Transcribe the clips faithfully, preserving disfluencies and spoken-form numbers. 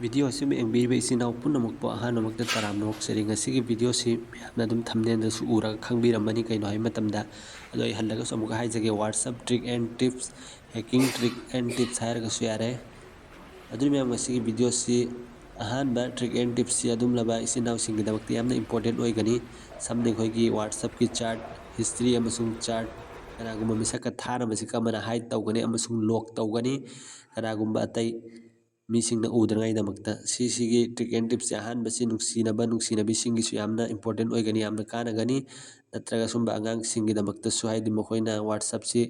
Video ꯑꯁꯤꯕꯨ ꯌꯦꯡꯕꯤꯔꯤꯕ ꯏꯆꯤꯟ ꯏꯅꯥꯎ ꯄꯨꯝꯅꯃꯛꯄꯨ ꯑꯍꯥꯟꯕꯃꯛꯇ ꯇꯔꯥꯝꯅ ꯑꯣꯛꯆꯔꯤ꯫ ꯉꯁꯤꯒꯤ ꯚꯤꯗꯤꯑꯣꯁꯤ ꯃꯌꯥꯝꯅ ꯑꯗꯨꯝ ꯊꯝꯅꯦꯜꯗꯁꯨ ꯎꯔꯒ ꯈꯪꯕꯤꯔꯝꯃꯅꯤ ꯀꯩꯅꯣ ꯍꯥꯏꯕ ꯃꯇꯝꯗ꯫ ꯑꯗꯣ ꯑꯩ ꯍꯜꯂꯒꯁꯨ ꯑꯃꯨꯛꯀ ꯍꯥꯏꯖꯒꯦ, WhatsApp trick and tips, hacking trick and tips ꯍꯥꯏꯔꯒꯁꯨ ꯌꯥꯔꯦ꯫ ꯑꯗꯨꯅ ꯃꯌꯥꯝ, ꯉꯁꯤꯒꯤ ꯚꯤꯗꯤꯑꯣꯁꯤ ꯑꯍꯥꯟꯕ trick and tipsꯁꯤ ꯑꯗꯨꯝꯂꯕ ꯏꯆꯤꯟ ꯏꯅꯥꯎꯁꯤꯡꯒꯤꯗꯃꯛꯇ ꯌꯥꯝꯅ important ꯑꯣꯏꯒꯅꯤ꯫ ꯁꯝꯅ ꯑꯩꯈꯣꯏꯒꯤ WhatsAppꯀꯤ chat history ꯑꯃꯁꯨꯡ chat ꯀꯅꯥꯒꯨꯝꯕ ꯃꯤꯁꯛꯀ ꯊꯥꯅꯕꯁꯤ ꯀꯔꯝꯕꯅ hide ꯇꯧꯒꯅꯤ ꯑꯃꯁꯨꯡ lock ꯇꯧꯒꯅꯤ, ꯀꯅꯥꯒꯨꯝꯕ ꯑꯇꯩ ꯃꯤꯁꯤꯡꯅ ꯎꯗꯅꯉꯥꯏꯗꯃꯛꯇ꯫ ꯁꯤꯁꯤꯒꯤ trick and tipsꯁꯦ ꯑꯍꯥꯟꯕꯁꯤ ꯅꯨꯡꯁꯤꯅꯕ ꯅꯨꯡꯁꯤꯅꯕꯤꯁꯤꯡꯒꯤꯁꯨ ꯌꯥꯝꯅ important ꯑꯣꯏꯒꯅꯤ, ꯌꯥꯝꯅ ꯀꯥꯟꯅꯒꯅꯤ꯫ ꯅꯠꯇ꯭ꯔꯒ ꯁꯨꯝꯕ ꯑꯉꯥꯡꯁꯤꯡꯒꯤꯗꯃꯛꯇꯁꯨ, ꯍꯥꯏꯗꯤ ꯃꯈꯣꯏꯅ WhatsAppꯁꯤ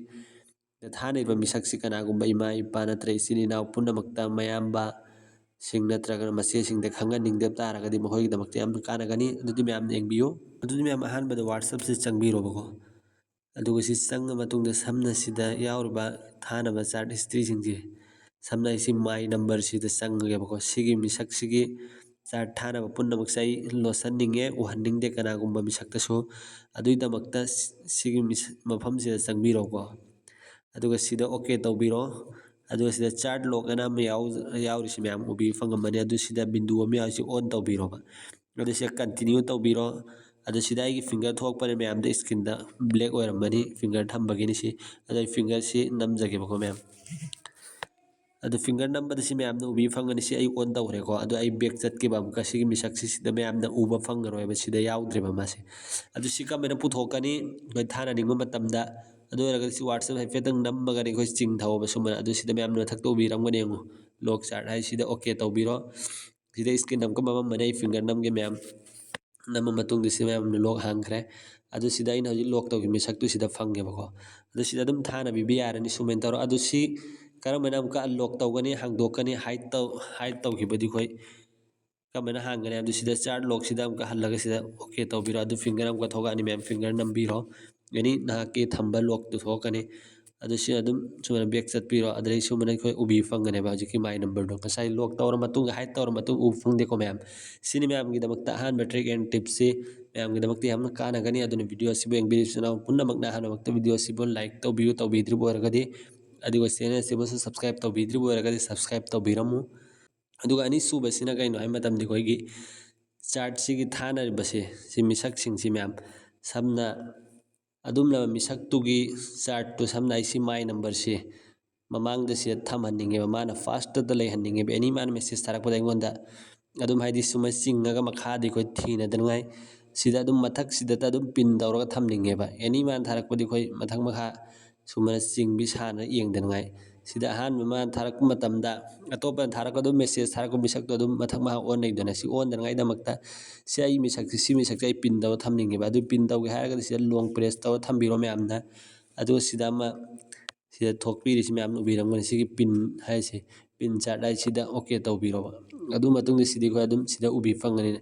ꯊꯥꯅꯔꯤꯕ ꯃꯤꯁꯛꯁꯤ ꯀꯅꯥꯒꯨꯝꯕ ꯏꯃꯥ ꯏꯄꯥ ꯅꯠꯇ꯭ꯔꯒ ꯏꯆꯤꯟ ꯏꯅꯥꯎ ꯄꯨꯝꯅꯃꯛꯇ, ꯃꯌꯥꯝꯕꯁꯤꯡ ꯅꯠꯇ꯭ꯔꯒꯅ ꯃꯆꯦꯁꯤꯡꯗ ꯈꯪꯍꯟꯅꯤꯡꯗꯕ ꯇꯥꯔꯒꯗꯤ ꯃꯈꯣꯏꯒꯤꯗꯃꯛꯇ ꯌꯥꯝꯅ ꯀꯥꯟꯅꯒꯅꯤ꯫ ꯑꯗꯨꯗꯤ ꯃꯌꯥꯝꯅ ꯌꯦꯡꯕꯤꯌꯨ꯫ ꯑꯗꯨꯗꯤ ꯃꯌꯥꯝ, ꯑꯍꯥꯟꯕꯗ WhatsAppꯁꯤ ꯆꯪꯕꯤꯔꯣꯕꯀꯣ꯫ ꯑꯗꯨꯒ ꯁꯤ ꯆꯪꯉ ꯃꯇꯨꯡꯗ ꯁꯝꯅ ꯁꯤꯗ ꯌꯥꯎꯔꯤꯕ ꯊꯥꯅꯕ chat historyꯁꯤꯡꯁꯦ, ꯁꯝꯅ ꯑꯩ ꯁꯤ my numberꯁꯤꯗ ꯆꯪꯉꯒꯦꯕꯀꯣ꯫ ꯁꯤꯒꯤ ꯃꯤꯁꯛꯁꯤꯒꯤ chat ꯊꯥꯅꯕ ꯄꯨꯝꯅꯃꯛꯁꯦ ꯑꯩ ꯂꯣꯠꯁꯟꯅꯤꯡꯉꯦ, ꯎꯍꯟꯅꯤꯡꯗꯦ ꯀꯅꯥꯒꯨꯝꯕ ꯃꯤꯁꯛꯇꯁꯨ꯫ ꯑꯗꯨꯒꯤꯗꯃꯛꯇ ꯁꯤꯒꯤ ꯃꯤꯁ-, ꯃꯐꯝꯁꯤꯗ ꯆꯪꯕꯤꯔꯣꯀꯣ꯫ ꯑꯗꯨꯒ ꯁꯤꯗ OK ꯇꯧꯕꯤꯔꯣ꯫ ꯑꯗꯨꯒ ꯁꯤꯗ chat lock ꯑꯅ ꯑꯃ ꯌꯥꯎ-, ꯌꯥꯎꯔꯤꯁꯤ ꯃꯌꯥꯝ ꯎꯕꯤꯕ ꯐꯪꯉꯝꯃꯅꯤ꯫ ꯑꯗꯨ ꯁꯤꯗ ꯕꯤꯟꯗꯨ ꯑꯃ ꯌꯥꯎꯔꯤꯁꯤ on ꯇꯧꯕꯤꯔꯣꯕ꯫ ꯑꯗꯨ ꯁꯤꯗ continue ꯇꯧꯕꯤꯔꯣ꯫ ꯑꯗꯨ ꯁꯤꯗ ꯑꯩꯒꯤ finger ꯊꯣꯛꯄꯅꯦ ꯃꯌꯥꯝꯗ, screenꯗ black ꯑꯣꯏꯔꯝꯃꯅꯤ, finger ꯊꯝꯕꯒꯤꯅꯤ ꯁꯤ꯫ ꯑꯗꯣ ꯑꯩ fingerꯁꯤ ꯅꯝꯖꯒꯦꯕꯀꯣ ꯃꯌꯥꯝ꯫ ꯑꯗꯨ finger ꯅꯝꯕꯗ ꯁꯤ ꯃꯌꯥꯝꯅ ꯎꯕꯤꯕ ꯐꯪꯒꯅꯤ, ꯁꯤ ꯑꯩ on ꯇꯧꯈ꯭ꯔꯦꯀꯣ꯫ ꯑꯗꯣ ꯑꯩ back ꯆꯠꯈꯤꯕ ꯑꯃꯨꯛꯀ, ꯁꯤꯒꯤ ꯃꯤꯁꯛꯁꯤ ꯁꯤꯗ ꯃꯌꯥꯝꯅ ꯎꯕ ꯐꯪꯉꯔꯣꯏꯕ, ꯁꯤꯗ ꯌꯥꯎꯗ꯭ꯔꯦꯕ ꯃꯥꯁꯦ꯫ ꯑꯗꯨ ꯁꯤ ꯀꯃꯥꯏꯅ ꯄꯨꯊꯣꯛꯀꯅꯤ? ꯑꯩꯈꯣꯏ ꯊꯥꯅꯅꯤꯡꯕ ꯃꯇꯝꯗ, ꯑꯗꯨ ꯑꯣꯏꯔꯒꯗꯤ ꯁꯤ WhatsApp ꯍꯥꯏꯐꯦꯠꯇꯪ ꯅꯝꯃꯒꯅꯤ ꯑꯩꯈꯣꯏ ꯆꯤꯡꯊꯧꯕ ꯁꯨꯃꯥꯏꯅ꯫ ꯑꯗꯨ ꯁꯤꯗ ꯃꯌꯥꯝꯅ ꯃꯊꯛꯇ ꯎꯕꯤꯔꯝꯒꯅꯤ, ꯌꯦꯡꯉꯨ, lock chat ꯍꯥꯏꯁꯤꯗ OK ꯇꯧꯕꯤꯔꯣ꯫ ꯁꯤꯗ screen ꯑꯃꯨꯛꯀ ꯃꯝꯃꯝꯕꯅꯦ, ꯑꯩ finger ꯅꯝꯒꯦ ꯃꯌꯥꯝ꯫ ꯅꯝꯃ ꯃꯇꯨꯡꯗ ꯁꯤ ꯃꯌꯥꯝꯅ lock ꯍꯥꯡꯈ꯭ꯔꯦ꯫ ꯑꯗꯨ ꯁꯤꯗ ꯑꯩꯅ ꯍꯧꯖꯤꯛ lock ꯇꯧꯈꯤꯕ ꯃꯤꯁꯛꯇꯨ ꯁꯤꯗ ꯐꯪꯉꯦꯕꯀꯣ꯫ ꯑꯗꯨ ꯁꯤꯗ ꯑꯗꯨꯝ ꯊꯥꯅꯕꯤꯕ ꯌꯥꯔꯅꯤ ꯁꯨꯃꯥꯏꯅ ꯇꯧꯔ꯫ ꯑꯗꯨ ꯁꯤ ꯀꯔꯝꯕꯅ ꯑꯃꯨꯛꯀ unlock ꯇꯧꯒꯅꯤ, ꯍꯥꯡꯗꯣꯛꯀꯅꯤ, hide ꯇꯧ-, hide ꯇꯧꯈꯤꯕꯗꯤ ꯑꯩꯈꯣꯏ ꯀꯔꯝꯕꯅ ꯍꯥꯡꯒꯅꯤ ꯍꯥꯏꯕꯗꯨ ꯁꯤꯗ chat lockꯁꯤꯗ ꯑꯃꯨꯛꯀ ꯍꯜꯂꯒ ꯁꯤꯗ OK ꯇꯧꯕꯤꯔꯣ꯫ ꯑꯗꯨ finger ꯑꯃꯨꯛꯀ ꯊꯣꯛꯂꯛꯑꯅꯤ ꯃꯌꯥꯝ, finger ꯅꯝꯕꯤꯔꯣ꯫ Any ꯅꯍꯥꯛꯀꯤ ꯊꯝꯕ lockꯇꯨ ꯊꯣꯛꯂꯛꯀꯅꯤ꯫ ꯑꯗꯨ ꯁꯤ ꯑꯗꯨꯝ ꯁꯨꯃꯥꯏꯅ back ꯆꯠꯄꯤꯔꯣ꯫ ꯑꯗꯩ ꯁꯨꯃꯥꯏꯅ ꯑꯩꯈꯣꯏ ꯎꯕꯤ ꯐꯪꯒꯅꯦꯕ ꯍꯧꯖꯤꯛꯀꯤ my numberꯗꯣ꯫ ꯉꯁꯥꯏ lock ꯇꯧꯔ ꯃꯇꯨꯡꯗ, hide ꯇꯧꯔ ꯃꯇꯨꯡ ꯎꯕ ꯐꯪꯗꯦꯀꯣ ꯃꯌꯥꯝ꯫ ꯁꯤꯅꯤ ꯃꯌꯥꯝꯒꯤꯗꯃꯛꯇ ꯑꯍꯥꯟꯕ trick and tipsꯁꯤ꯫ ꯃꯌꯥꯝꯒꯤꯗꯃꯛꯇ ꯌꯥꯝꯅ ꯀꯥꯟꯅꯒꯅꯤ꯫ ꯑꯗꯨꯅ video ꯑꯁꯤꯕꯨ ꯌꯦꯡꯕꯤꯔꯤꯕ ꯏꯆꯤꯟ ꯏꯅꯥꯎ ꯄꯨꯝꯅꯃꯛꯅ ꯑꯍꯥꯟꯕꯃꯛꯇ video ꯑꯁꯤꯕꯨ like ꯇꯧꯕꯤꯌꯨ, ꯇꯧꯕꯤꯗ꯭ꯔꯤꯕ ꯑꯣꯏꯔꯒꯗꯤ, ꯑꯗꯨꯒ channel ꯑꯁꯤꯕꯨꯁꯨ subscribe ꯇꯧꯕꯤꯗ꯭ꯔꯤꯕ ꯑꯣꯏꯔꯒꯗꯤ subscribe ꯇꯧꯕꯤꯔꯝꯃꯨ꯫ ꯑꯗꯨꯒ ꯑꯅꯤꯁꯨꯕꯁꯤꯅ ꯀꯩꯅꯣ ꯍꯥꯏꯕ ꯃꯇꯝꯗ ꯑꯩꯈꯣꯏꯒꯤ ꯆꯥꯔꯠꯁꯤꯒꯤ ꯊꯥꯅꯔꯤꯕꯁꯦ, ꯁꯤ ꯃꯤꯁꯛꯁꯤꯡꯁꯤ ꯃꯌꯥꯝ, ꯁꯝꯅ ꯑꯗꯨꯝꯂꯕ ꯃꯤꯁꯛꯇꯨꯒꯤ ꯆꯥꯔꯠꯇꯨ, ꯁꯝꯅ ꯑꯩ ꯁꯤ ꯃꯥꯏ ꯅꯝꯕꯔꯁꯤ ꯃꯃꯥꯡꯗ ꯁꯤꯗ ꯊꯝꯍꯟꯅꯤꯡꯉꯦꯕ, ꯃꯥꯅ ꯐꯥꯔꯁꯇꯗ ꯂꯩꯍꯟꯅꯤꯡꯉꯦꯕ꯫ ꯑꯦꯅꯤ ꯃꯥꯅ ꯃꯦꯁꯦꯖ ꯊꯥꯔꯛꯄꯗ ꯑꯩꯉꯣꯟꯗ ꯑꯗꯨꯝ, ꯍꯥꯏꯗꯤ, ꯁꯨꯃꯥꯏꯅ ꯆꯤꯡꯉꯒ ꯃꯈꯥꯗꯤ ꯑꯩꯈꯣꯏ ꯊꯤꯅꯗꯅꯉꯥꯏ ꯁꯤꯗ ꯑꯗꯨꯝ ꯃꯊꯛꯁꯤꯗꯇ ꯑꯗꯨꯝ ꯄꯤꯟ ꯇꯧꯔꯒ ꯊꯝꯅꯤꯡꯉꯦꯕ꯫ ꯑꯦꯅꯤ ꯃꯥꯅ ꯊꯥꯔꯛꯄꯗꯤ ꯑꯩꯈꯣꯏ ꯃꯊꯛ ꯃꯈꯥ ꯁꯨꯃꯥꯏꯅ ꯆꯤꯡꯕꯤ ꯁꯥꯟꯅ ꯌꯦꯡꯗꯅꯉꯥꯏ꯫ ꯁꯤꯗ ꯑꯍꯥꯟꯕ ꯃꯥꯅ ꯊꯥꯔꯛꯄ ꯃꯇꯝꯗ, ꯑꯇꯣꯞꯄꯅ ꯊꯥꯔꯛꯀꯗꯧꯕ ꯃꯦꯁꯦꯖ ꯊꯥꯔꯛꯄ ꯃꯤꯁꯛꯇꯣ ꯑꯗꯨꯝ ꯃꯊꯛ ꯃꯈꯥ ꯑꯣꯟꯅꯩꯗꯅ꯫ ꯁꯤ ꯑꯣꯟꯗꯅꯉꯥꯏꯗꯃꯛꯇ ꯁꯤ ꯑꯩ ꯃꯤꯁꯛꯁꯤ, ꯁꯤ ꯃꯤꯁꯛꯁꯦ ꯑꯩ ꯄꯤꯟ ꯇꯧꯔ ꯊꯝꯅꯤꯡꯉꯦꯕ꯫ ꯑꯗꯨ ꯄꯤꯟ ꯇꯧꯒꯦ ꯍꯥꯏꯔꯒꯗꯤ ꯁꯤꯗ ꯂꯣꯡ ꯄ꯭ꯔꯦꯁ ꯇꯧꯔ ꯊꯝꯕꯤꯔꯣ ꯃꯌꯥꯝꯅ꯫ ꯑꯗꯨꯒ ꯁꯤꯗ ꯑꯃ, ꯁꯤꯗ ꯊꯣꯛꯄꯤꯔꯤꯁꯤ ꯃꯌꯥꯝꯅ ꯎꯕꯤꯔꯝꯒꯅꯤ꯫ ꯁꯤꯒꯤ ꯄꯤꯟ ꯍꯥꯏꯁꯦ, ꯄꯤꯟ ꯆꯥꯔꯠ ꯍꯥꯏꯁꯤꯗ ꯑꯣꯀꯦ ꯇꯧꯕꯤꯔꯣꯕ꯫ ꯑꯗꯨ ꯃꯇꯨꯡꯗ ꯁꯤꯗꯤ ꯑꯩꯈꯣꯏ ꯑꯗꯨꯝ ꯁꯤꯗ ꯎꯕꯤ ꯐꯪꯒꯅꯤ꯫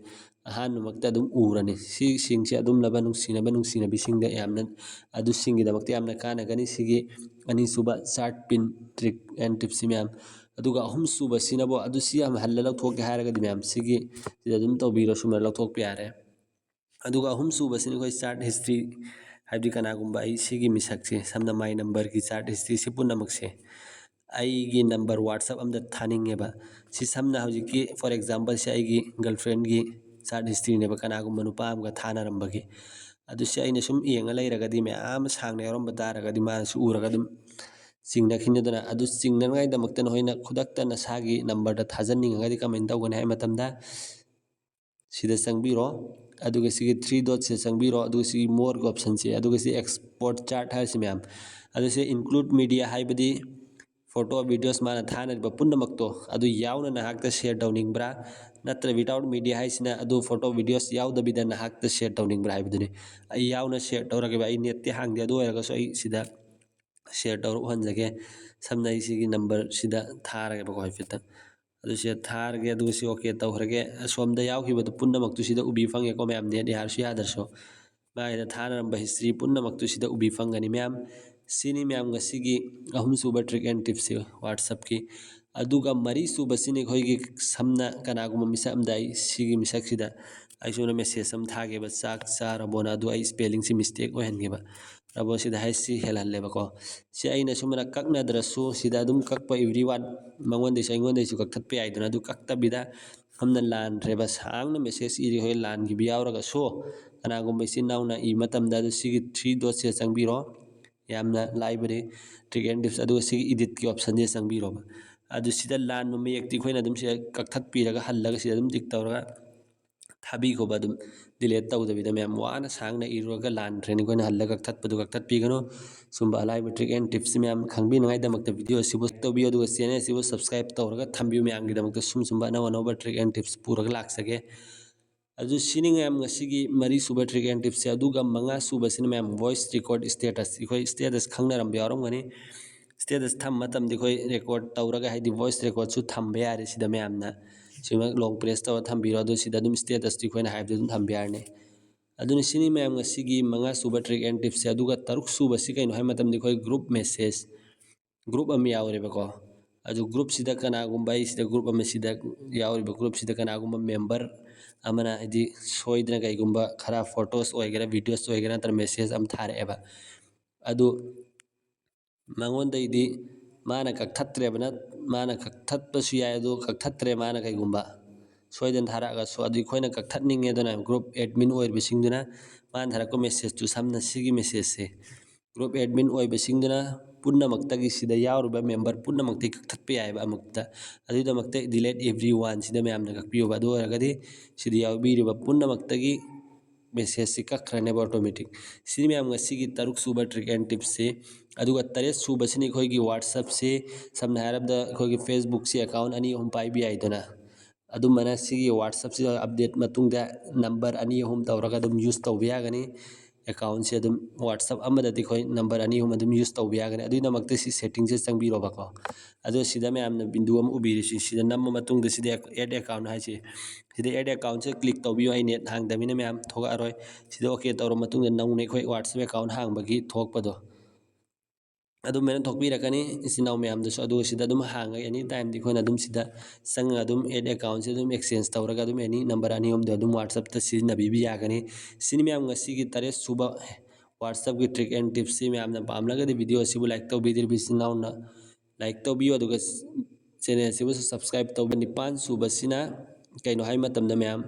ꯑꯍꯥꯟꯕꯃꯛꯇ ꯑꯗꯨꯝ ꯎꯔꯅꯤ꯫ ꯁꯤꯁꯤꯡꯁꯦ ꯑꯗꯨꯝꯂꯕ ꯅꯨꯡꯁꯤꯅꯕ ꯅꯨꯡꯁꯤꯅꯕꯤꯁꯤꯡꯗ ꯌꯥꯝꯅ, ꯑꯗꯨꯁꯤꯡꯒꯤꯗꯃꯛꯇ ꯌꯥꯝꯅ ꯀꯥꯟꯅꯒꯅꯤ꯫ ꯁꯤꯒꯤ ꯑꯅꯤꯁꯨꯕ ꯆꯥꯔꯠ ꯄꯤꯟ ꯇ꯭ꯔꯤꯛ ꯑꯦꯟ ꯇꯤꯞꯁꯤ ꯃꯌꯥꯝ꯫ ꯑꯗꯨꯒ ꯑꯍꯨꯝꯁꯨꯕꯁꯤꯅꯕꯨ, ꯑꯗꯨ ꯁꯤ ꯌꯥꯝ ꯍꯜꯂ ꯂꯧꯊꯣꯛꯀꯦ ꯍꯥꯏꯔꯒꯗꯤ ꯃꯌꯥꯝ ꯁꯤꯒꯤ, ꯁꯤꯗ ꯑꯗꯨꯝ ꯇꯧꯕꯤꯔꯣ, ꯁꯨꯃꯥꯏꯅ ꯂꯧꯊꯣꯛꯄ ꯌꯥꯔꯦ꯫ ꯑꯗꯨꯒ ꯑꯍꯨꯝꯁꯨꯕꯁꯤꯅ ꯑꯩꯈꯣꯏ ꯆꯥꯔꯠ ꯍꯤꯁꯇ꯭ꯔꯤ, ꯍꯥꯏꯕꯗꯤ ꯀꯅꯥꯒꯨꯝꯕ ꯑꯩ ꯁꯤꯒꯤ ꯃꯤꯁꯛꯁꯦ, ꯁꯝꯅ ꯃꯥꯏ ꯅꯝꯕꯔꯒꯤ ꯆꯥꯔꯠ ꯍꯤꯁꯇ꯭ꯔꯤꯁꯤ ꯄꯨꯝꯅꯃꯛꯁꯦ ꯑꯩꯒꯤ ꯅꯝꯕꯔ WhatsApp ꯑꯝꯗ ꯊꯥꯅꯤꯡꯉꯦꯕ꯫ ꯁꯤ ꯁꯝꯅ ꯍꯧꯖꯤꯛꯀꯤ, for example, ꯁꯤ ꯑꯩꯒꯤ ꯒꯔꯜꯐ꯭ꯔꯦꯟꯒꯤ ꯆꯥꯔꯠ ꯍꯤꯁꯇ꯭ꯔꯤꯅꯦꯕ, ꯀꯅꯥꯒꯨꯝꯕ ꯅꯨꯄꯥ ꯑꯃꯒ ꯊꯥꯅꯔꯝꯕꯒꯤ꯫ ꯑꯗꯨ ꯁꯤ ꯑꯩꯅ ꯁꯨꯝ ꯌꯦꯡꯉ ꯂꯩꯔꯒꯗꯤ, ꯃꯌꯥꯝ ꯁꯥꯡꯅ ꯌꯥꯎꯔꯝꯕ ꯇꯥꯔꯒꯗꯤ ꯃꯥꯅꯁꯨ ꯎꯔꯒ ꯑꯗꯨꯝ ꯆꯤꯡꯅꯈꯤꯅꯤꯗꯅ꯫ ꯑꯗꯨ ꯆꯤꯡꯅꯉꯥꯏꯗꯃꯛꯇ ꯅꯈꯣꯏꯅ ꯈꯨꯗꯛꯇ ꯅꯁꯥꯒꯤ ꯅꯝꯕꯔꯗ ꯊꯥꯖꯟꯅꯤꯡꯉꯒꯗꯤ ꯀꯃꯥꯏꯅ ꯇꯧꯒꯅꯤ ꯍꯥꯏꯕ ꯃꯇꯝꯗ, ꯁꯤꯗ ꯆꯪꯕꯤꯔꯣ, ꯑꯗꯨꯒ ꯁꯤꯒꯤ ꯊ꯭ꯔꯤ ꯗꯣꯠꯁꯤꯗ ꯆꯪꯕꯤꯔꯣ, ꯑꯗꯨꯒ ꯁꯤꯒꯤ ꯃꯣꯔꯒꯤ ꯑꯣꯞꯁꯟꯁꯦ, ꯑꯗꯨꯒ ꯁꯤ ꯑꯦꯛꯁꯄꯣꯔꯠ ꯆꯥꯔꯠ ꯍꯥꯏꯔꯤꯁꯤ ꯃꯌꯥꯝ, ꯑꯗꯨ ꯁꯤ ꯏꯟꯀ꯭ꯂꯨꯗ ꯃꯤꯗꯤꯌꯥ ꯍꯥꯏꯕꯗꯤ ꯐꯣꯇꯣ, ꯚꯤꯗꯤꯑꯣꯁ, ꯃꯥꯅ ꯊꯥꯅꯔꯤꯕ ꯄꯨꯝꯅꯃꯛꯇꯣ ꯑꯗꯨ ꯌꯥꯎꯅ ꯅꯍꯥꯛꯇ ꯁꯤꯌꯔ ꯇꯧꯅꯤꯡꯕ꯭ꯔꯥ? ꯅꯠꯇ꯭ꯔ ꯋꯤꯗꯥꯎꯠ ꯃꯤꯗꯤꯌꯥ ꯍꯥꯏꯁꯤꯅ ꯑꯗꯨ ꯐꯣꯇꯣ, ꯚꯤꯗꯤꯑꯣꯁ ꯌꯥꯎꯗꯕꯤꯗ ꯅꯍꯥꯛꯇ ꯁꯤꯌꯔ ꯇꯧꯅꯤꯡꯕ꯭ꯔꯥ ꯍꯥꯏꯕꯗꯨꯅꯤ꯫ ꯑꯩ ꯌꯥꯎꯅ ꯁꯤꯌꯔ ꯇꯧꯔꯒꯦꯕ꯫ ꯑꯩ ꯅꯦꯠꯇꯤ ꯍꯥꯡꯗꯦ, ꯑꯗꯨ ꯑꯣꯏꯔꯒꯁꯨ ꯑꯩ ꯁꯤꯗ ꯁꯤꯌꯔ ꯇꯧꯔ ꯎꯍꯟꯖꯒꯦ꯫ ꯁꯝꯅ ꯑꯩ ꯁꯤꯒꯤ ꯅꯝꯕꯔꯁꯤꯗ ꯊꯥꯔꯒꯦꯕꯀꯣ ꯍꯥꯏꯐꯦꯠꯇꯪ꯫ ꯑꯗꯨ ꯁꯤꯗ ꯊꯥꯔꯒꯦ, ꯑꯗꯨꯒ ꯁꯤ ꯑꯣꯀꯦ ꯇꯧꯈ꯭ꯔꯒꯦ꯫ ꯑꯁꯣꯝꯗ ꯌꯥꯎꯈꯤꯕꯗꯨ ꯄꯨꯝꯅꯃꯛꯇꯨ ꯁꯤꯗ ꯎꯕꯤ ꯐꯪꯉꯦꯀꯣ ꯃꯌꯥꯝ, ꯅꯦꯠ ꯌꯥꯔꯁꯨ ꯌꯥꯗ꯭ꯔꯁꯨ꯫ ꯃꯥꯒꯤꯗ ꯊꯥꯅꯔꯝꯕ ꯍꯤꯁꯇ꯭ꯔꯤ ꯄꯨꯝꯅꯃꯛꯇꯨ ꯁꯤꯗ ꯎꯕꯤ ꯐꯪꯒꯅꯤ ꯃꯌꯥꯝ꯫ ꯁꯤꯅꯤ ꯃꯌꯥꯝ ꯉꯁꯤꯒꯤ ꯑꯍꯨꯝꯁꯨꯕ ꯇ꯭ꯔꯤꯛ ꯑꯦꯟ ꯇꯤꯞꯁꯁꯦ WhatsApp-ꯀꯤ꯫ ꯑꯗꯨꯒ ꯃꯔꯤꯁꯨꯕꯁꯤꯅ ꯑꯩꯈꯣꯏꯒꯤ ꯁꯝꯅ ꯀꯅꯥꯒꯨꯝꯕ ꯃꯤꯁꯛ ꯑꯃꯗ ꯑꯩ ꯁꯤꯒꯤ ꯃꯤꯁꯛꯁꯤꯗ ꯑꯩ ꯁꯣꯝꯗ ꯃꯦꯁꯦꯖ ꯑꯃ ꯊꯥꯒꯦꯕ, "ꯆꯥꯛ ꯆꯥꯔꯕꯣꯅ?" ꯑꯗꯨ ꯑꯩ ꯁ꯭ꯄꯦꯂꯤꯡꯁꯤ ꯃꯤꯁꯇꯦꯛ ꯑꯣꯏꯍꯟꯒꯦꯕ꯫ ꯇꯥꯕ꯭ꯔꯣ? ꯁꯤꯗ ꯍꯩꯁ ꯁꯤ ꯍꯦꯜꯍꯜꯂꯦꯕꯀꯣ꯫ ꯁꯤ ꯑꯩꯅ ꯁꯨꯃꯥꯏꯅ ꯀꯛꯅꯗ꯭ꯔꯁꯨ ꯁꯤꯗ ꯑꯗꯨꯝ ꯀꯛꯄ, everyone, ꯃꯉꯣꯟꯗꯩꯁꯨ ꯑꯩꯉꯣꯟꯗꯩꯁꯨ ꯀꯛꯊꯠꯄ ꯌꯥꯏꯗꯅ꯫ ꯑꯗꯨ ꯀꯛꯇꯕꯤꯗ ꯁꯝꯅ ꯂꯥꯟꯈ꯭ꯔꯦꯕ, ꯁꯥꯡꯅ ꯃꯦꯁꯦꯖ ꯏꯔꯤ, ꯍꯣꯏ, ꯂꯥꯟꯈꯤꯕ ꯌꯥꯎꯔꯒꯁꯨ ꯀꯅꯥꯒꯨꯝꯕ ꯏꯆꯤꯟ ꯏꯅꯥꯎꯅ ꯏ ꯃꯇꯝꯗ, ꯑꯗꯨ ꯁꯤꯒꯤ ꯊ꯭ꯔꯤ ꯗꯣꯠꯁꯦ ꯆꯪꯕꯤꯔꯣ꯫ ꯌꯥꯝꯅ ꯂꯥꯏꯕꯅꯤ trick and tips꯫ ꯑꯗꯨꯒ ꯁꯤꯒꯤ ꯏꯗꯤꯠꯀꯤ ꯑꯣꯞꯁꯟꯁꯦ ꯆꯪꯕꯤꯔꯣꯕ꯫ ꯑꯗꯨ ꯁꯤꯗ ꯂꯥꯟꯕ ꯃꯌꯦꯛꯇꯤ ꯑꯩꯈꯣꯏꯅ ꯑꯗꯨꯝ ꯁꯤꯗ ꯀꯛꯊꯠꯄꯤꯔꯒ, ꯍꯜꯂꯒ ꯁꯤꯗ ꯑꯗꯨꯝ ꯇꯤꯛ ꯇꯧꯔꯒ ꯊꯥꯕꯤꯈꯣꯕ꯫ ꯑꯗꯨꯝ ꯗꯤꯂꯦꯠ ꯇꯧꯗꯕꯤꯗ, ꯃꯌꯥꯝ ꯋꯥꯅ ꯁꯥꯡꯅ ꯏꯔꯨꯔꯒ ꯂꯥꯟꯈ꯭ꯔꯦꯅ ꯑꯩꯈꯣꯏꯅ ꯍꯜꯂꯒ ꯀꯛꯊꯠꯄꯗꯨ ꯀꯛꯊꯠꯄꯤꯒꯅꯨ꯫ ꯁꯨꯝꯕ ꯑꯂꯥꯏꯕ trick and tips ꯃꯌꯥꯝ ꯈꯪꯕꯤꯅꯉꯥꯏꯗꯃꯛꯇ video ꯑꯁꯤꯕꯨ ꯇꯧꯕꯤꯌꯨ, ꯑꯗꯨꯒ channel ꯑꯁꯤꯕꯨ subscribe ꯇꯧꯔꯒ ꯊꯝꯕꯤꯌꯨ꯫ ꯃꯌꯥꯝꯒꯤꯗꯃꯛꯇ ꯁꯨꯝ ꯁꯨꯝꯕ ꯑꯅꯧ ꯑꯅꯧꯕ trick and tips ꯄꯨꯔꯒ ꯂꯥꯛꯆꯒꯦ꯫ ꯑꯗꯨ ꯁꯤꯅꯤ ꯃꯌꯥꯝ ꯉꯁꯤꯒꯤ ꯃꯔꯤ ꯁꯨꯕ trick and tipsꯁꯦ꯫ ꯑꯗꯨꯒ ꯃꯉꯥ ꯁꯨꯕꯁꯤꯅ ꯃꯌꯥꯝ voice record status꯫ ꯑꯩꯈꯣꯏ status ꯈꯪꯅꯔꯝꯕ ꯌꯥꯎꯔꯝꯒꯅꯤ꯫ Status ꯊꯝꯕ ꯃꯇꯝꯗ ꯑꯩꯈꯣꯏ record ꯇꯧꯔꯒ, ꯍꯥꯏꯗꯤ voice recordꯁꯨ ꯊꯝꯕ ꯌꯥꯔꯦ ꯁꯤꯗ ꯃꯌꯥꯝꯅ꯫ ꯁꯤꯃ long press ꯇꯧꯔ ꯊꯝꯕꯤꯔꯣ꯫ ꯑꯗꯨ ꯁꯤꯗ ꯑꯗꯨꯝ statusꯇꯤ ꯑꯩꯈꯣꯏꯅ ꯍꯥꯏꯕꯗꯣ ꯑꯗꯨꯝ ꯊꯝꯕ ꯌꯥꯔꯅꯤ꯫ ꯑꯗꯨꯅ ꯁꯤꯅꯤ ꯃꯌꯥꯝ ꯉꯁꯤꯒꯤ ꯃꯉꯥ ꯁꯨꯕ trick and tipsꯁꯦ꯫ ꯑꯗꯨꯒ ꯇꯔꯨꯛ ꯁꯨꯕꯁꯤ ꯀꯩꯅꯣ ꯍꯥꯏꯕ ꯃꯇꯝꯗ ꯑꯩꯈꯣꯏ group message꯫ Group ꯑꯃ ꯌꯥꯎꯔꯦꯕꯀꯣ꯫ ꯑꯗꯨ groupꯁꯤꯗ ꯀꯅꯥꯒꯨꯝꯕ, ꯑꯩ ꯁꯤꯗ group ꯑꯃꯁꯤꯗ ꯌꯥꯎꯔꯤꯕ groupꯁꯤꯗ ꯀꯅꯥꯒꯨꯝꯕ member ꯑꯃꯅ, ꯍꯥꯏꯗꯤ ꯁꯣꯏꯗꯅ ꯀꯩꯒꯨꯝꯕ ꯈꯔ photos ꯑꯣꯏꯒꯦꯔꯥ, videos ꯑꯣꯏꯒꯦꯔꯥ, ꯅꯠꯇ꯭ꯔꯒ message ꯑꯃ ꯊꯥꯔꯛꯑꯦꯕ꯫ ꯑꯗꯨ ꯃꯉꯣꯟꯗꯩꯗꯤ ꯃꯥꯅ ꯀꯛꯊꯠꯇ꯭ꯔꯦꯕꯅ, ꯃꯥꯅ ꯀꯛꯊꯠꯄꯁꯨ ꯌꯥꯏ꯫ ꯑꯗꯨ ꯀꯛꯊꯠꯇ꯭ꯔꯦ ꯃꯥꯅ ꯀꯩꯒꯨꯝꯕ ꯁꯣꯏꯗꯅ ꯊꯥꯔꯛꯑꯒꯁꯨ, ꯑꯗꯨ ꯑꯩꯈꯣꯏꯅ ꯀꯛꯊꯠꯅꯤꯡꯉꯦ꯫ ꯑꯗꯨꯅ group admin ꯑꯣꯏꯔꯤꯕꯁꯤꯡꯗꯨꯅ ꯃꯥꯅ ꯊꯥꯔꯛꯄ messageꯇꯨ, ꯁꯝꯅ ꯁꯤꯒꯤ messageꯁꯦ, group admin ꯑꯣꯏꯕꯁꯤꯡꯗꯨꯅ ꯄꯨꯝꯅꯃꯛꯇꯒꯤ, ꯁꯤꯗ ꯌꯥꯎꯔꯤꯕ member ꯄꯨꯝꯅꯃꯛꯇꯒꯤ ꯀꯛꯊꯠꯄ ꯌꯥꯏꯑꯕ ꯑꯃꯨꯛꯇ꯫ ꯑꯗꯨꯒꯤꯗꯃꯛꯇ delete everyone ꯁꯤꯗ ꯃꯌꯥꯝꯅ ꯀꯛꯄꯤꯌꯣꯕ꯫ ꯑꯗꯨ ꯑꯣꯏꯔꯒꯗꯤ ꯁꯤꯗ ꯌꯥꯎꯕꯤꯔꯤꯕ ꯄꯨꯝꯅꯃꯛꯇꯒꯤ messageꯁꯤ ꯀꯛꯈ꯭ꯔꯅꯦꯕ automatic꯫ ꯁꯤꯅꯤ ꯃꯌꯥꯝ ꯉꯁꯤꯒꯤ ꯇꯔꯨꯛ ꯁꯨꯕ trick and tipsꯁꯤ꯫ ꯑꯗꯨꯒ ꯇꯔꯦꯠ ꯁꯨꯕꯁꯤꯅ ꯑꯩꯈꯣꯏꯒꯤ WhatsAppꯁꯤ꯫ ꯁꯝꯅ ꯍꯥꯏꯔꯕꯗ ꯑꯩꯈꯣꯏꯒꯤ Facebookꯁꯤ account ꯑꯅꯤ ꯑꯍꯨꯝ ꯄꯥꯏꯕ ꯌꯥꯏꯗꯅ꯫ ꯑꯗꯨꯝꯕꯅ ꯁꯤꯒꯤ WhatsAppꯁꯤꯗ update ꯃꯇꯨꯡꯗ number ꯑꯅꯤ ꯑꯍꯨꯝ ꯇꯧꯔꯒ ꯑꯗꯨꯝ use ꯇꯧꯕ ꯌꯥꯒꯅꯤ꯫ Accountꯁꯦ ꯑꯗꯨꯝ WhatsApp ꯑꯃꯗꯗꯤ ꯑꯩꯈꯣꯏ number ꯑꯅꯤ ꯑꯍꯨꯝ ꯑꯗꯨꯝ use ꯇꯧꯕ ꯌꯥꯒꯅꯤ꯫ ꯑꯗꯨꯒꯤꯗꯃꯛꯇ ꯁꯤ settingꯁꯦ ꯆꯪꯕꯤꯔꯣꯕꯀꯣ꯫ ꯑꯗꯣ ꯁꯤꯗ ꯃꯌꯥꯝꯅ window ꯑꯃ ꯎꯕꯤꯔꯤꯁꯤ, ꯁꯤꯗ ꯅꯝꯕ ꯃꯇꯨꯡꯗ ꯁꯤꯗ add account ꯍꯥꯏꯁꯦ, ꯁꯤꯗ add accountꯁꯦ click ꯇꯧꯕꯤꯌꯨ꯫ ꯑꯩ net ꯍꯥꯡꯗꯕꯅꯤꯅ ꯃꯌꯥꯝ ꯊꯣꯛꯂꯛꯑꯔꯣꯏ꯫ ꯁꯤꯗ OK ꯇꯧꯔ ꯃꯇꯨꯡꯗ ꯅꯧꯅ ꯑꯩꯈꯣꯏ WhatsApp account ꯍꯥꯡꯕꯒꯤ ꯊꯣꯛꯄꯗꯣ ꯑꯗꯨꯃꯥꯏꯅ ꯊꯣꯛꯄꯤꯔꯛꯀꯅꯤ ꯏꯆꯤꯟ ꯏꯅꯥꯎ ꯃꯌꯥꯝꯗꯁꯨ꯫ ꯑꯗꯨꯒ ꯁꯤꯗ ꯑꯗꯨꯝ ꯍꯥꯡꯉꯒ any timeꯗꯤ ꯑꯩꯈꯣꯏꯅ ꯑꯗꯨꯝ ꯁꯤꯗ ꯆꯪꯉꯒ ꯑꯗꯨꯝ add accountꯁꯦ ꯑꯗꯨꯝ exchange ꯇꯧꯔꯒ ꯑꯗꯨꯝ any number ꯑꯅꯤ ꯑꯍꯨꯝꯗꯣ ꯑꯗꯨꯝ WhatsAppꯇ ꯁꯤꯖꯤꯟꯅꯕꯤꯕ ꯌꯥꯒꯅꯤ꯫ ꯁꯤꯅꯤ ꯃꯌꯥꯝ ꯉꯁꯤꯒꯤ ꯇꯔꯦꯠ ꯁꯨꯕ WhatsApp-ꯀꯤ trick and tips-ꯁꯤ ꯃꯌꯥꯝꯅ ꯄꯥꯝꯂꯒꯗꯤ video ꯑꯁꯤꯕꯨ like ꯇꯧꯕꯤꯗ꯭ꯔꯤꯕ ꯏꯆꯤꯟ ꯏꯅꯥꯎꯅ like ꯇꯧꯕꯤꯌꯨ, ꯑꯗꯨꯒ channel ꯑꯁꯤꯕꯨꯁꯨ subscribe ꯇꯧꯕ꯫ ꯅꯤꯄꯥꯟ ꯁꯨꯕꯁꯤꯅ ꯀꯩꯅꯣ ꯍꯥꯏ ꯃꯇꯝꯗ ꯃꯌꯥꯝ,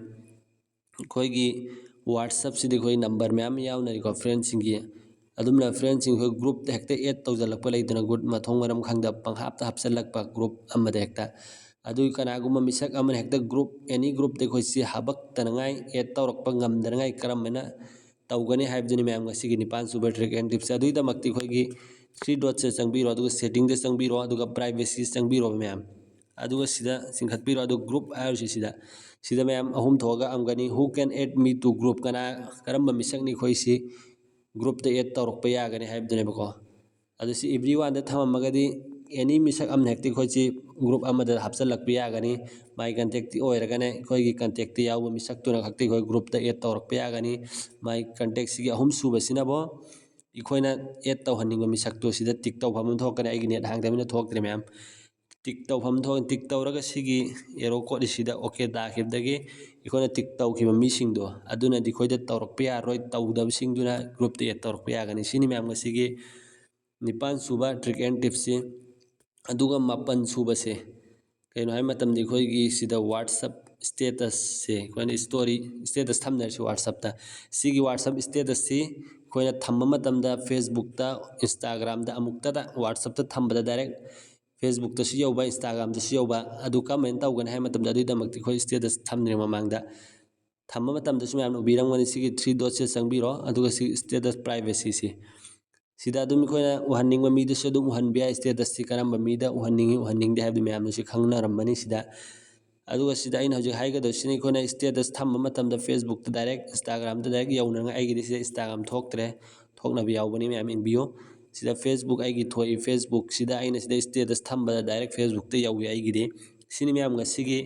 ꯑꯩꯈꯣꯏꯒꯤ WhatsApp-ꯁꯤꯗꯤ ꯑꯩꯈꯣꯏ number ꯃꯌꯥꯝ ꯌꯥꯎꯅꯔꯤꯀꯣ friend-ꯁꯤꯡꯒꯤ꯫ ꯑꯗꯨꯝꯅ friend-ꯁꯤꯡ ꯑꯩꯈꯣꯏ group-ꯇ ꯍꯦꯛꯇ add ꯇꯧꯁꯤꯜꯂꯛꯄ ꯂꯩꯗꯅ, group ꯃꯊꯣꯡ ꯃꯔꯝ ꯈꯪꯗꯕ ꯄꯪꯍꯥꯞꯇ ꯍꯥꯞꯆꯤꯜꯂꯛꯄ group ꯑꯃꯗ ꯍꯦꯛꯇ꯫ ꯑꯗꯨꯒꯤ ꯀꯅꯥꯒꯨꯝꯕ ꯃꯤꯁꯛ ꯑꯃꯅ ꯍꯦꯛꯇ group, any group-ꯇ ꯑꯩꯈꯣꯏ ꯁꯤ ꯍꯥꯄꯛꯇꯅꯉꯥꯏ, add ꯇꯧꯔꯛꯄ ꯉꯝꯗꯅꯉꯥꯏ ꯀꯔꯝꯕꯅ ꯇꯧꯒꯅꯤ ꯍꯥꯏꯕꯗꯨꯅꯤ ꯃꯌꯥꯝ ꯉꯁꯤꯒꯤ ꯅꯤꯄꯥꯟ ꯁꯨꯕ trick and tips꯫ ꯑꯗꯨꯒꯤꯗꯃꯛꯇ ꯑꯩꯈꯣꯏꯒꯤ three dots-ꯁꯦ ꯆꯪꯕꯤꯔꯣ, ꯑꯗꯨꯒ setting-ꯗ ꯆꯪꯕꯤꯔꯣ, ꯑꯗꯨꯒ privacy ꯆꯪꯕꯤꯔꯣ ꯃꯌꯥꯝ꯫ ꯑꯗꯨꯒ ꯁꯤꯗ ꯆꯤꯡꯈꯠꯄꯤꯔꯣ, ꯑꯗꯨ group ꯍꯥꯏꯔꯤꯁꯤ ꯁꯤꯗ, ꯁꯤꯗ ꯃꯌꯥꯝ ꯑꯍꯨꯝ ꯊꯣꯛꯑꯒ ꯑꯃꯒꯅꯤ, "Who can add me to group?" ꯀꯅꯥ, ꯀꯔꯝꯕ ꯃꯤꯁꯛꯅ ꯑꯩꯈꯣꯏꯁꯤ group-ꯇ add ꯇꯧꯔꯛꯄ ꯌꯥꯒꯅꯤ ꯍꯥꯏꯕꯗꯨꯅꯦꯕꯀꯣ꯫ ꯑꯗꯨ ꯁꯤ everyone-ꯗ ꯊꯝꯃꯝꯃꯒꯗꯤ any ꯃꯤꯁꯛ ꯑꯃꯅ ꯍꯦꯛꯇ ꯑꯩꯈꯣꯏꯁꯤ group ꯑꯃꯗ ꯍꯥꯞꯆꯤꯜꯂꯛꯄ ꯌꯥꯒꯅꯤ꯫ My contact ꯑꯣꯏꯔꯒꯅ ꯑꯩꯈꯣꯏꯒꯤ contact-ꯇ ꯌꯥꯎꯕ ꯃꯤꯁꯛꯇꯨꯅ ꯈꯛꯇ ꯑꯩꯈꯣꯏ group-ꯇ add ꯇꯧꯔꯛꯄ ꯌꯥꯒꯅꯤ꯫ My contact-ꯁꯤꯒꯤ ꯑꯍꯨꯝ ꯁꯨꯕꯁꯤꯅꯕꯨ ꯑꯩꯈꯣꯏꯅ add ꯇꯧꯍꯟꯅꯤꯡꯕ ꯃꯤꯁꯛꯇꯨ ꯁꯤꯗ tick ꯇꯧꯐꯝ ꯑꯃ ꯊꯣꯛꯀꯅꯤ꯫ ꯑꯩꯒꯤ net ꯍꯥꯡꯗꯕꯅꯤꯅ ꯊꯣꯛꯇ꯭ꯔꯦ ꯃꯌꯥꯝ꯫ Tick ꯇꯧꯐꯝ ꯊꯣꯛ-, tick ꯇꯧꯔꯒ ꯁꯤꯒꯤ arrow code ꯁꯤꯗ OK ꯇꯥꯈꯤꯕꯗꯒꯤ ꯑꯩꯈꯣꯏꯅ tick ꯇꯧꯈꯤꯕ ꯃꯤꯁꯤꯡꯗꯣ ꯑꯗꯨꯅꯗꯤ ꯑꯩꯈꯣꯏꯗ ꯇꯧꯔꯛꯄ ꯌꯥꯔꯣꯏ, ꯇꯧꯗꯕꯁꯤꯡꯗꯨꯅ group-ꯇ add ꯇꯧꯔꯛꯄ ꯌꯥꯒꯅꯤ꯫ ꯁꯤꯅꯤ ꯃꯌꯥꯝ ꯉꯁꯤꯒꯤ ꯅꯤꯄꯥꯟ ꯁꯨꯕ trick and tips-ꯁꯤ꯫ ꯑꯗꯨꯒ ꯃꯥꯄꯟ ꯁꯨꯕꯁꯦ ꯀꯩꯅꯣ ꯍꯥꯏꯕ ꯃꯇꯝꯗ ꯑꯩꯈꯣꯏꯒꯤ ꯁꯤꯗ WhatsApp status-ꯁꯦ ꯑꯩꯈꯣꯏꯅ story, status ꯊꯝꯅꯔꯤꯁꯤ WhatsApp-ꯇ꯫ ꯁꯤꯒꯤ WhatsApp status-ꯁꯤ ꯑꯩꯈꯣꯏꯅ ꯊꯝꯕ ꯃꯇꯝꯗ Facebook-ꯇ, Instagram-ꯗ ꯑꯃꯨꯛꯇꯗ WhatsApp-ꯇ ꯊꯝꯕꯗ direct Facebook-ꯇꯁꯨ ꯌꯧꯕ, Instagram-ꯗꯁꯨ ꯌꯧꯕ꯫ ꯑꯗꯨ ꯀꯔꯝꯍꯥꯏꯅ ꯇꯧꯒꯅꯤ ꯍꯥꯏꯕ ꯃꯇꯝꯗ ꯑꯗꯨꯒꯤꯗꯃꯛꯇ ꯑꯩꯈꯣꯏ status ꯊꯝꯗ꯭ꯔꯤꯉꯩ ꯃꯃꯥꯡꯗ ꯊꯝꯕ ꯃꯇꯝꯗꯁꯨ ꯃꯌꯥꯝꯅ ꯎꯕꯤꯔꯝꯒꯅꯤ꯫ ꯁꯤꯒꯤ three dots-ꯁꯦ ꯆꯪꯕꯤꯔꯣ, ꯑꯗꯨꯒ ꯁꯤ status privacy-ꯁꯤ, ꯁꯤꯗ ꯑꯗꯨꯝ ꯑꯩꯈꯣꯏꯅ ꯎꯍꯟꯅꯤꯡꯕ ꯃꯤꯗꯁꯨ ꯑꯗꯨꯝ ꯎꯍꯟꯕ ꯌꯥꯏ꯫ Status-ꯁꯤ ꯀꯔꯝꯕ ꯃꯤꯗ ꯎꯍꯟꯅꯤꯡꯉꯤ, ꯎꯍꯟꯅꯤꯡꯗꯦ ꯍꯥꯏꯕꯗꯨ ꯃꯌꯥꯝꯅꯁꯨ ꯈꯪꯅꯔꯝꯃꯅꯤ ꯁꯤꯗ꯫ ꯑꯗꯨꯒ ꯁꯤꯗ ꯑꯩꯅ ꯍꯧꯖꯤꯛ ꯍꯥꯏꯒꯗꯧꯁꯤꯅ ꯑꯩꯈꯣꯏꯅ status ꯊꯝꯕ ꯃꯇꯝꯗ Facebook-ꯇ direct, Instagram-ꯗ direct ꯌꯧꯅꯉꯥꯏ꯫ ꯑꯩꯒꯤꯗꯤ ꯁꯤꯗ Instagram ꯊꯣꯛꯇ꯭ꯔꯦ, ꯊꯣꯛꯅꯕ ꯌꯥꯎꯕꯅꯤ ꯃꯌꯥꯝ ꯌꯦꯡꯕꯤꯌꯨ꯫ ꯁꯤꯗ Facebook ꯑꯩꯒꯤ ꯊꯣꯛꯏ, Facebook-ꯁꯤꯗ ꯑꯩꯅ ꯁꯤꯗ status ꯊꯝꯕꯗ direct Facebook-ꯇ ꯌꯧꯏ ꯑꯩꯒꯤꯗꯤ꯫ ꯁꯤꯅꯤ ꯃꯌꯥꯝ ꯉꯁꯤꯒꯤ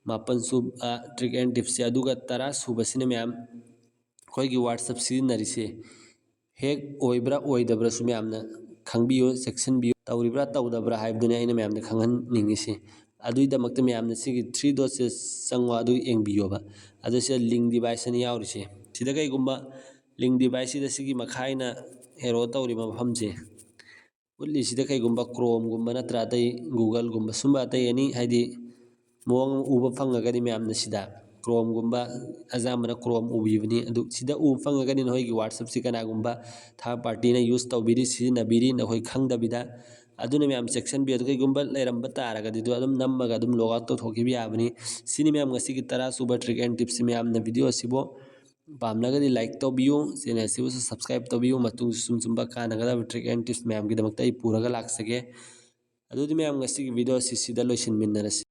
ꯃꯥꯄꯟ ꯁꯨꯕ trick and tips-ꯁꯦ꯫ ꯑꯗꯨꯒ ꯇꯔꯥ ꯁꯨꯕꯁꯤꯅ ꯃꯌꯥꯝ ꯑꯩꯈꯣꯏꯒꯤ WhatsApp ꯁꯤꯖꯤꯟꯅꯔꯤꯁꯦ hack ꯑꯣꯏꯕ꯭ꯔꯥ ꯑꯣꯏꯗꯕ꯭ꯔꯥꯁꯨ ꯃꯌꯥꯝꯅ ꯈꯪꯕꯤꯌꯨ, ꯆꯦꯛꯁꯤꯟꯕꯤꯌꯨ꯫ ꯇꯧꯔꯤꯕ꯭ꯔꯥ ꯇꯧꯗꯕ꯭ꯔꯥ ꯍꯥꯏꯕꯗꯨꯅꯤ ꯑꯩꯅ ꯃꯌꯥꯝꯗ ꯈꯪꯍꯟꯅꯤꯡꯉꯤꯁꯤ꯫ ꯑꯗꯨꯒꯤꯗꯃꯛꯇ ꯃꯌꯥꯝꯅ ꯁꯤꯒꯤ three dots-ꯁꯦ ꯆꯪꯉꯣ, ꯑꯗꯨ ꯌꯦꯡꯕꯤꯌꯣꯕ꯫ ꯑꯗꯨ ꯁꯤꯗ link device ꯑꯅ ꯌꯥꯎꯔꯤꯁꯦ, ꯁꯤꯗ ꯀꯩꯒꯨꯝꯕ ꯂꯤꯡ ꯗꯤꯚꯥꯏꯁꯁꯤꯗ ꯁꯤꯒꯤ ꯃꯈꯥ ꯑꯩꯅ ꯑꯦꯔꯣ ꯇꯧꯔꯤꯕ ꯃꯐꯝꯁꯦ ꯎꯠꯂꯤꯁꯤꯗ ꯀꯩꯒꯨꯝꯕ ꯀ꯭ꯔꯣꯝꯒꯨꯝꯕ ꯅꯠꯇ꯭ꯔ ꯑꯇꯩ ꯒꯨꯒꯜꯒꯨꯝꯕ ꯁꯨꯝꯕ ꯑꯇꯩ ꯑꯦꯅꯤ ꯍꯥꯏꯗꯤ ꯃꯑꯣꯡ ꯑꯃ ꯎꯕ ꯐꯪꯉꯒꯗꯤ ꯃꯌꯥꯝꯅ ꯁꯤꯗ ꯀ꯭ꯔꯣꯝꯒꯨꯝꯕ ꯑꯌꯥꯝꯕꯅ ꯀ꯭ꯔꯣꯝ ꯎꯕꯤꯕꯅꯤ꯫ ꯑꯗꯨ ꯁꯤꯗ ꯎꯕ ꯐꯪꯉꯒꯗꯤ ꯅꯈꯣꯏꯒꯤ WhatsAppꯁꯤ ꯀꯅꯥꯒꯨꯝꯕ third partyꯅ use ꯇꯧꯕꯤꯔꯤ, ꯁꯤꯖꯤꯟꯅꯕꯤꯔꯤ ꯅꯈꯣꯏ ꯈꯪꯗꯕꯤꯗ꯫ ꯑꯗꯨꯅ ꯃꯌꯥꯝ ꯆꯦꯛꯁꯤꯟꯕꯤꯌꯨ꯫ ꯑꯗꯨ ꯀꯩꯒꯨꯝꯕ ꯂꯩꯔꯝꯕ ꯇꯥꯔꯒꯗꯤ ꯑꯗꯨ ꯑꯗꯨꯝ ꯅꯝꯃꯒ ꯑꯗꯨꯝ log out ꯇꯧꯊꯣꯛꯈꯤꯕ ꯌꯥꯕꯅꯤ꯫ ꯁꯤꯅꯤ ꯃꯌꯥꯝ ꯉꯁꯤꯒꯤ ꯇꯔꯥ ꯁꯨꯕ trick and tipsꯁꯤ꯫ ꯃꯌꯥꯝꯅ video ꯑꯁꯤꯕꯨ ꯄꯥꯝꯂꯒꯗꯤ like ꯇꯧꯕꯤꯌꯨ, channel ꯑꯁꯤꯕꯨꯁꯨ subscribe ꯇꯧꯕꯤꯌꯨ꯫ ꯃꯇꯨꯡꯁꯨ ꯁꯨꯝ ꯁꯨꯝꯕ ꯀꯥꯟꯅꯒꯗꯕ trick and tips ꯃꯌꯥꯝꯒꯤꯗꯃꯛꯇ ꯑꯩ ꯄꯨꯔꯒ ꯂꯥꯛꯆꯒꯦ꯫ ꯑꯗꯨꯗꯤ ꯃꯌꯥꯝ ꯉꯁꯤꯒꯤ video ꯑꯁꯤ ꯁꯤꯗ ꯂꯣꯏꯁꯤꯟꯃꯤꯟꯅꯔꯁꯤ꯫